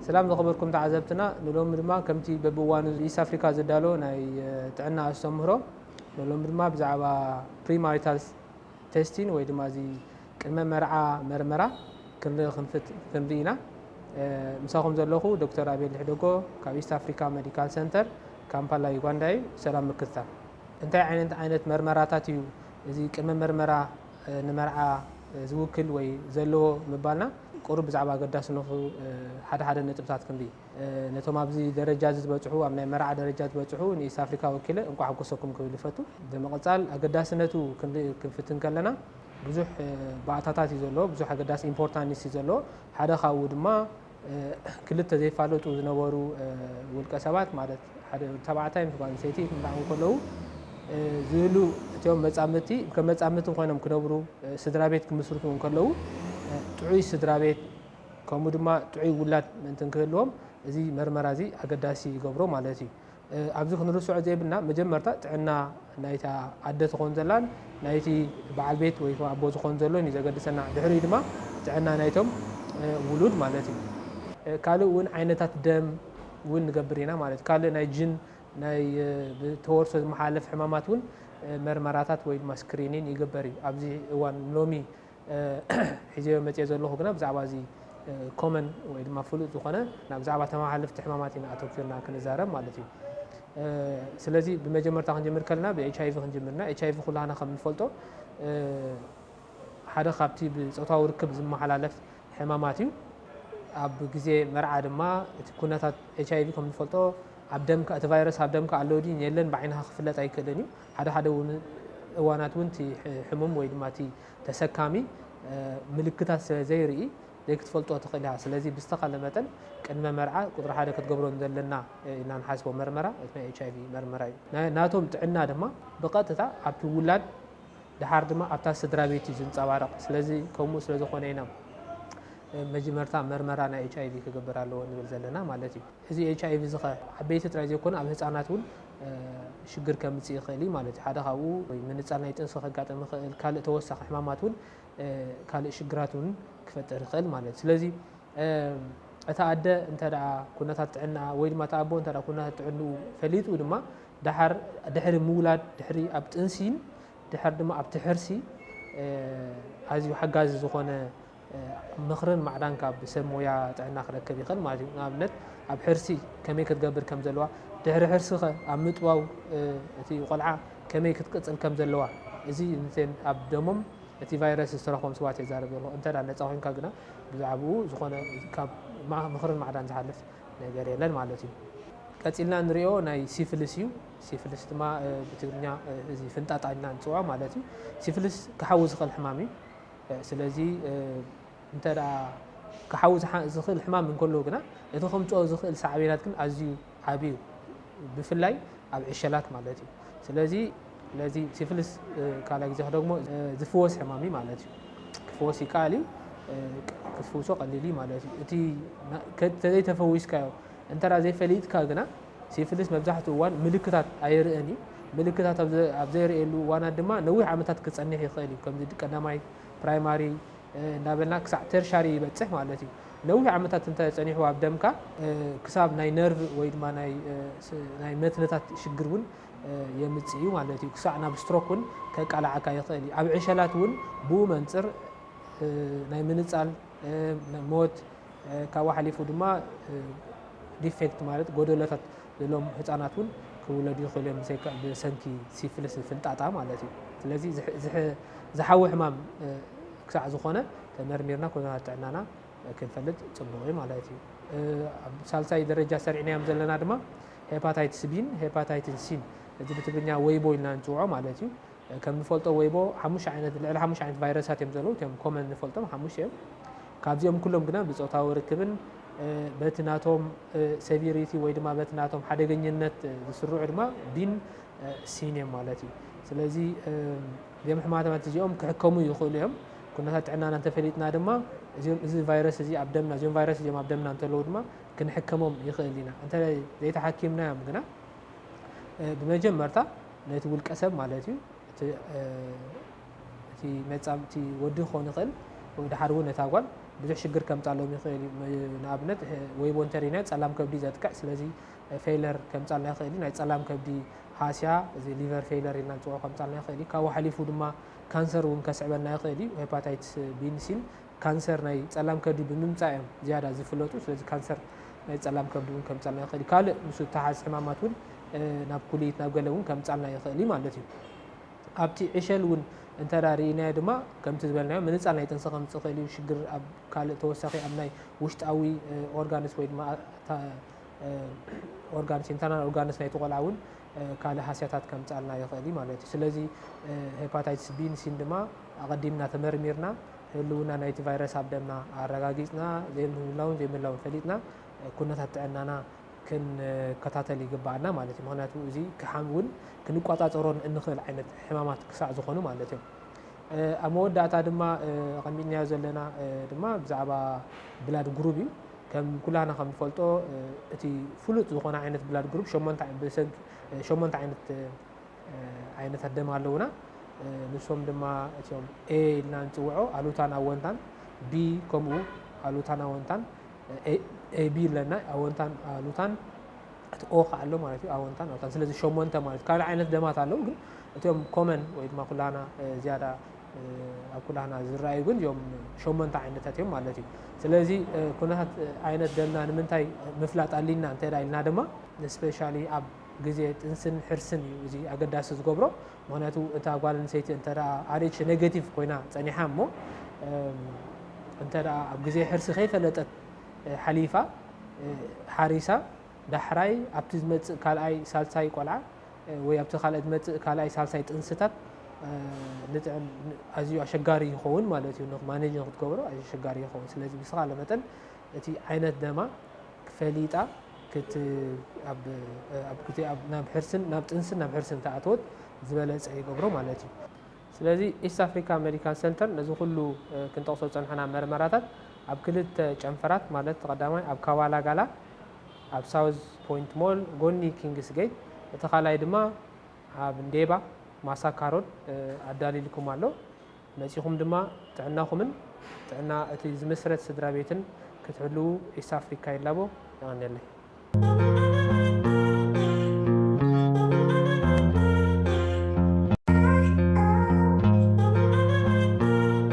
ሰላም ዝኸበርኩም ተዓዘብትና፣ ንሎሚ ድማ ከምቲ በብእዋኑ ኢስት ኣፍሪካ ዝዳሎ ናይ ጥዕና ኣስተምህሮ፣ ንሎሚ ድማ ብዛዕባ ፕሪማሪታል ቴስቲን ወይ ድማ እዚ ቅድመ መርዓ መርመራ ክንርኢ ኢና። ምሳኹም ዘለኹ ዶክተር ኣቤል ሕደጎ ካብ ኢስት ኣፍሪካ ሜዲካል ሰንተር ካምፓላ ዩጋንዳ እዩ። ሰላም ምክትታል። እንታይ ዓይነት ዓይነት መርመራታት እዩ እዚ ቅድመ መርመራ ንመርዓ ዝውክል ወይ ዘለዎ ምባልና ቁሩብ ብዛዕባ ኣገዳስነቱ ሓደ ሓደ ነጥብታት ክንርኢ። ነቶም ኣብዚ ደረጃ እዚ ዝበፅሑ ኣብ ናይ መርዓ ደረጃ ዝበፅሑ ንኢስት ኣፍሪካ ወኪለ እንኳዕ ሓጎሰኩም ክብል ይፈቱ። ብምቕፃል ኣገዳስነቱ ክንርኢ ክንፍትን ከለና ብዙሕ ባእታታት እዩ ዘለዎ፣ ብዙሕ ኣገዳሲ ኢምፖርታንስ እዩ ዘለዎ። ሓደ ካብኡ ድማ ክልተ ዘይፋለጡ ዝነበሩ ውልቀ ሰባት ማለት ሓደ ተባዕታይ ምስ ጓል ኣንስተይቲ ክምርዓው ከለዉ ዝህሉ እቲኦም መጻምድቲ ከም መጻምድቲ ኮይኖም ክነብሩ ስድራ ቤት ክምስርቱ እንከለዉ ጥዑይ ስድራ ቤት ከምኡ ድማ ጥዑይ ውላድ ምእንቲ ክህልዎም እዚ መርመራ እዚ ኣገዳሲ ይገብሮ ማለት እዩ። ኣብዚ ክንርስዖ ዘይብልና መጀመርታ ጥዕና ናይታ ኣደ ትኾን ዘላን ናይቲ በዓል ቤት ወይ ኣቦ ዝኾን ዘሎን እዩ ዘገድሰና። ድሕሪኡ ድማ ጥዕና ናይቶም ውሉድ ማለት እዩ። ካልእ እውን ዓይነታት ደም እውን ንገብር ኢና ማለት ካልእ ናይ ጅን ናይ ብተወርሶ ዝመሓላለፍ ሕማማት እውን መርመራታት ወይ ድማ ስክሪኒን ይግበር እዩ። ኣብዚ እዋን ሎሚ ሒዘዮ መፅዮ ዘለኹ ግና ብዛዕባ እዚ ኮመን ወይ ድማ ፍሉጥ ዝኾነ ናብ ብዛዕባ ተመሓላለፍቲ ሕማማት ኢና ኣተኪርና ክንዛረብ ማለት እዩ። ስለዚ ብመጀመርታ ክንጅምር ከለና ብኤች ኣይቪ ክንጅምርና። ኤች ኣይቪ ኩላህና ከም ንፈልጦ ሓደ ካብቲ ብፆታዊ ርክብ ዝመሓላለፍ ሕማማት እዩ። ኣብ ግዜ መርዓ ድማ እቲ ኩነታት ኤች ኣይቪ ከም ንፈልጦ ኣብ ደምካ እቲ ቫይረስ ኣብ ደምካ ኣሎ ድዩ የለን ብዓይንኻ ክፍለጥ ኣይክእልን እዩ። ሓደ ሓደ እውን እዋናት እውን እቲ ሕሙም ወይ ድማ እቲ ተሰካሚ ምልክታት ስለ ዘይርኢ ዘይክትፈልጦ ትኽእል ኢኻ። ስለዚ ብዝተኻለ መጠን ቅድመ መርዓ ቁፅሪ ሓደ ክትገብሮ ዘለና ኢና ንሓስቦ መርመራ እቲ ናይ ኤች ኣይቪ መርመራ እዩ። ናቶም ጥዕና ድማ ብቐጥታ ኣብቲ ውላድ ደሓር ድማ ኣብታ ስድራ ቤት እዩ ዝንፀባረቕ። ስለዚ ከምኡ ስለ ዝኾነ ኢና መጀመርታ መርመራ ናይ ኤች ኣይቪ ክገብር ኣለዎ ንብል ዘለና ማለት እዩ። እዚ ኤች ኣይቪ እዚ ኸ ዓበይቲ ጥራይ ዘይኮነ ኣብ ህፃናት እውን ሽግር ከምፅእ ይኽእል እዩ ማለት እዩ። ሓደ ካብኡ ወይ ምንፃል ናይ ጥንሲ ከጋጥም ይኽእል፣ ካልእ ተወሳኺ ሕማማት እውን ካልእ ሽግራት እውን ክፈጥር ይኽእል ማለት እዩ። ስለዚ እታ ኣደ እንተ ደኣ ኩነታት ጥዕና ወይ ድማ እቲ ኣቦ እንተ ደኣ ኩነታት ጥዕንኡ ፈሊጡ ድማ ደሓር ድሕሪ ምውላድ ድሕሪ ኣብ ጥንሲን ድሕር ድማ ኣብቲ ሕርሲ ኣዝዩ ሓጋዚ ዝኾነ ምኽርን ማዕዳን ካብ ሰብ ሞያ ጥዕና ክረክብ ይኽእል ማለት እዩ። ንኣብነት ኣብ ሕርሲ ከመይ ክትገብር ከም ዘለዋ፣ ድሕሪ ሕርሲ ኸ ኣብ ምጥባው እቲ ቆልዓ ከመይ ክትቅፅል ከም ዘለዋ እዚ ንቴን ኣብ ደሞም እቲ ቫይረስ ዝተረኽቦም ሰባት የዛረብ ዘለኹ። እንተ ደኣ ነፃ ኮይንካ ግና ብዛዕባኡ ዝኾነ ካብ ምኽርን ማዕዳን ዝሓልፍ ነገር የለን ማለት እዩ። ቀፂልና ንሪኦ ናይ ሲፍልስ እዩ። ሲፍልስ ድማ ብትግርኛ እዚ ፍንጣጣ ኢልና ንፅውዖ ማለት እዩ። ሲፍልስ ክሓዊ ዝኽእል ሕማም እዩ። ስለዚ እንተ ደኣ ክሓዊ ዝኽእል ሕማም እንከሎ ግና እቲ ከምፅኦ ዝኽእል ሳዕቤናት ግን ኣዝዩ ዓብዩ ብፍላይ ኣብ ዕሸላት ማለት እዩ። ስለዚ ለዚ ሲፍልስ ካልኣይ ግዜ ክደግሞ ዝፍወስ ሕማም እዩ ማለት እዩ። ክፍወስ ይከኣል እዩ፣ ክትፍውሶ ቀሊል እዩ ማለት እዩ። እቲ ተዘይተፈዊስካዮ እንተ ዘይፈሊጥካ ግና ሲፍልስ መብዛሕትኡ እዋን ምልክታት ኣይርእን እዩ። ምልክታት ኣብ ዘይርእየሉ እዋናት ድማ ነዊሕ ዓመታት ክፀንሕ ይኽእል እዩ። ከምዚ ቀዳማይ ፕራይማሪ እንዳበልና ክሳዕ ተርሻሪ ይበፅሕ ማለት እዩ። ነዊሕ ዓመታት እንተ ፀኒሑ ኣብ ደምካ ክሳብ ናይ ነርቭ ወይ ድማ ናይ መትንታት ሽግር እውን የምፅእ እዩ ማለት እዩ። ክሳዕ ናብ ስትሮክ እውን ከቃላዓካ ይኽእል እዩ። ኣብ ዕሸላት እውን ብኡ መንፅር ናይ ምንፃል ሞት ካብኡ ሓሊፉ ድማ ዲፌክት ማለት ጎደሎታት ዘለዎም ህፃናት እውን ክውለዱ ይኽእሉ እዮም ብሰንኪ ሲፍልስ ፍንጣጣ ማለት እዩ። ስለዚ ዝሓዊ ሕማም ክሳዕ ዝኾነ ተመርሚርና ኩነታት ጥዕናና ክንፈልጥ ፅቡቕ እዩ ማለት እዩ። ኣብ ሳልሳይ ደረጃ ሰሪዕናዮም ዘለና ድማ ሄፓታይትስ ቢን ሄፓታይትስ ሲን እዚ ብትግርኛ ወይቦ ኢልና ንፅውዖ ማለት እዩ። ከም ንፈልጦ ወይቦ ሓሙሽተ ዓይነት ልዕሊ ሓሙሽተ ዓይነት ቫይረሳት እዮም ዘለዉ እቲኦም ኮመን ንፈልጦም ሓሙሽተ እዮም። ካብዚኦም ኩሎም ግና ብፆታዊ ርክብን በቲ ናቶም ሴቪሪቲ ወይ ድማ በቲ ናቶም ሓደገኝነት ዝስርዑ ድማ ቢን ሲን እዮም ማለት እዩ። ስለዚ እዚኦም ሕማማት እዚኦም ክሕከሙ ይኽእሉ እዮም። ኩነታት ጥዕናና እንተፈሊጥና ድማ እዚ ቫይረስ እዚ ኣብ ደምና እዚኦም ቫይረስ እዚኦም ኣብ ደምና እንተለዉ ድማ ክንሕከሞም ይኽእል ኢና። እንተ ዘይተሓኪምናዮም ግና ብመጀመርታ ነቲ ውልቀ ሰብ ማለት እዩ እቲ መጻምቲ ወዲ ክኾን ይኽእል ወይ ድሓር እውን ነታ ጓል ብዙሕ ሽግር ከምጻሎም ይኽእል እዩ። ንኣብነት፣ ወይ ቦንተሪና ጸላም ከብዲ ዘጥቅዕ፣ ስለዚ ፌለር ከምጻልና ይኽእል እዩ። ናይ ጸላም ከብዲ ሃስያ፣ እዚ ሊቨር ፌለር ኢልና ንጽውዖ ከምጻልና ይኽእል እዩ። ካብኡ ሓሊፉ ድማ ካንሰር እውን ከስዕበልና ይኽእል እዩ። ሄፓታይትስ ቢን ሲን ካንሰር ናይ ጸላም ከብዲ ብምምጻእ እዮም ዝያዳ ዝፍለጡ። ስለዚ ካንሰር ናይ ጸላም ከብዲ እውን ከምጻልና ይኽእል እዩ። ካልእ ምስ ተሓዝ ሕማማት እውን ናብ ኩሊት ናብ ገለ እውን ከምጻልና ይኽእል እዩ ማለት እዩ። ኣብቲ ዕሸል እውን እንተ ርኢናዮ ድማ ከምቲ ዝበልናዮ ምንጻል ናይ ጥንሲ ከምጽእ ይኽእል እዩ። ሽግር ኣብ ካልእ ተወሳኺ ኣብ ናይ ውሽጣዊ ኦርጋንስ ወይ ድማ ኦርጋንስ ኢንተርናል ኦርጋንስ ናይቲ ቆልዓ እውን ካልእ ሃስያታት ከምጻልና ይኽእል እዩ ማለት እዩ። ስለዚ ሄፓታይትስ ቢን ሲን ድማ ኣቐዲምና ተመርሚርና ህልውና ናይቲ ቫይረስ ኣብ ደምና ኣረጋጊጽና ዘይምህላውን ዘይምህላውን ፈሊጥና ኩነታት ጥዕናና ክንከታተል ይግባኣና ማለት እዩ። ምክንያቱ እዚ ክሓም እውን ክንቋጻጸሮን እንኽእል ዓይነት ሕማማት ክሳዕ ዝኾኑ ማለት እዮም። ኣብ መወዳእታ ድማ ኣቐሚጥናዮ ዘለና ድማ ብዛዕባ ብላድ ግሩብ እዩ። ከም ኩላና ከም ንፈልጦ እቲ ፍሉጥ ዝኾነ ዓይነት ብላድ ግሩብ ሸሞንተ ዓይነት ሸሞንተ ዓይነት ዓይነታት ደም ኣለውና። ንሶም ድማ እቲኦም ኤ ኢልና ንጽውዖ ኣሉታን ኣወንታን፣ ቢ ከምኡ ኣሉታን ኣወንታን፣ ኤቢ ኣለና ኣወንታን ኣሉታን፣ እቲ ኦ ከዓ ኣሎ ማለት እዩ ኣወንታን ኣሉታን። ስለዚ ሸሞንተ ማለት ካልእ ዓይነት ደማት ኣለዉ፣ ግን እቲኦም ኮመን ወይ ድማ ኩላና ዝያዳ ኣብ ኩላና ዝረኣዩ ግን እዚኦም ሸሞንተ ዓይነታት እዮም ማለት እዩ። ስለዚ ኩነታት ዓይነት ደምና ንምንታይ ምፍላጥ ኣሊና እንተ ኢልና ድማ ስፔሻሊ ኣብ ግዜ ጥንስን ሕርስን እዩ እዚ ኣገዳሲ ዝገብሮ። ምክንያቱ እታ ጓል ኣንሰይቲ እንተ ኣርኤች ኔጌቲቭ ኮይና ጸኒሓ እሞ እንተ ኣብ ግዜ ሕርሲ ከይፈለጠት ሓሊፋ ሓሪሳ ዳሕራይ ኣብቲ ዝመጽእ ካልኣይ ሳልሳይ ቆልዓ ወይ ኣብቲ ካልእ ዝመጽእ ካልኣይ ሳልሳይ ጥንስታት ንጥዕን ኣዝዩ ኣሸጋሪ ይኸውን ማለት እዩ። ማኔጅ ንክትገብሮ ኣዝዩ ኣሸጋሪ ይኸውን። ስለዚ ብዝተኻለ መጠን እቲ ዓይነት ደማ ፈሊጣ ክት ኣብ ኣብ ግዜ ኣብ ናብ ሕርስን ናብ ጥንስን ናብ ሕርስን ተኣተወት ዝበለጸ ይገብሮ ማለት እዩ። ስለዚ ኢስት ኣፍሪካ ሜዲካል ሰንተር ነዚ ኩሉ ክንጠቕሶ ዝጸንሐና መርመራታት ኣብ ክልተ ጨንፈራት ማለት ቀዳማይ ኣብ ካዋላጋላ ኣብ ሳውዝ ፖይንት ሞል ጎኒ ኪንግስ ጌት እቲ ካልኣይ ድማ ኣብ እንዴባ ማሳካሮድ ኣዳሊልኩም ኣሎ። መጺኹም ድማ ጥዕናኹምን ጥዕና እቲ ዝምስረት ስድራ ቤትን ክትሕልዉ ኢስት ኣፍሪካ ይላቦ። የቐንየለይ።